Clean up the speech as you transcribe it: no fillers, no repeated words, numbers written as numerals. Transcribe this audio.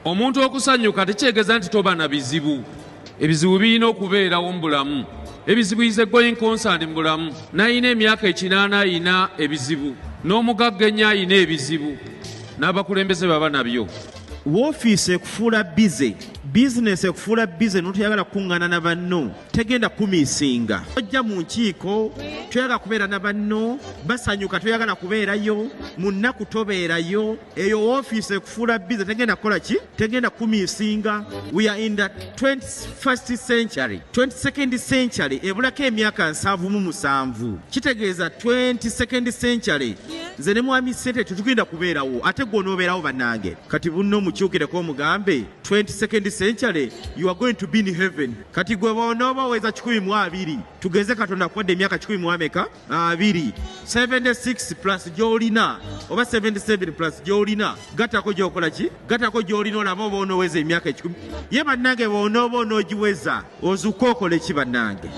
Omuntu okusanyuka tekitegeeza nti toba na bizibu. Ebizibu birina okubeerawo mu bulamu. Ebizibu is a going concern mu bulamu. N'alina emyaka 80 ayina ebizibu, n'omugagga ennyo ayina ebizibu, n'abakulembeze baba nabyo. Woofiisi ekufuula busy, bizinesi ekufuula busy, n'otoyagala kukuŋŋaana na banno, tegenda kumiisinga. Ojja mu nkiiko, toyagala kubeera na banno, basanyuka toyagala kubeerayo, mu nnaku tobeerayo. Eyo woofiisi ekufuula busy tegenda kukola ki? Tegenda kumiisinga. We are in the 21st century, 22nd century ebulako emyaka 77, kitegeeza 22nd century nze ne mwami Ssente tetugenda kubeerawo, ate gwe onoobeerawo bannange. Kati bunno omukyukireko omugambe 22nd century you are going to be in heaven. Kati gwe bw'onooba oweza 120, tugeze Katonda akuwadde emyaka kikumi mu ameka? Abiri. 76 plus gy'olina oba 77 plus gy'olina, gattako gy'okola ki? Gattako gy'olina olaba oba onooweza emyaka 100. Ye bannange, bw'onooba onoogiweza ozuuka okole ki bannange?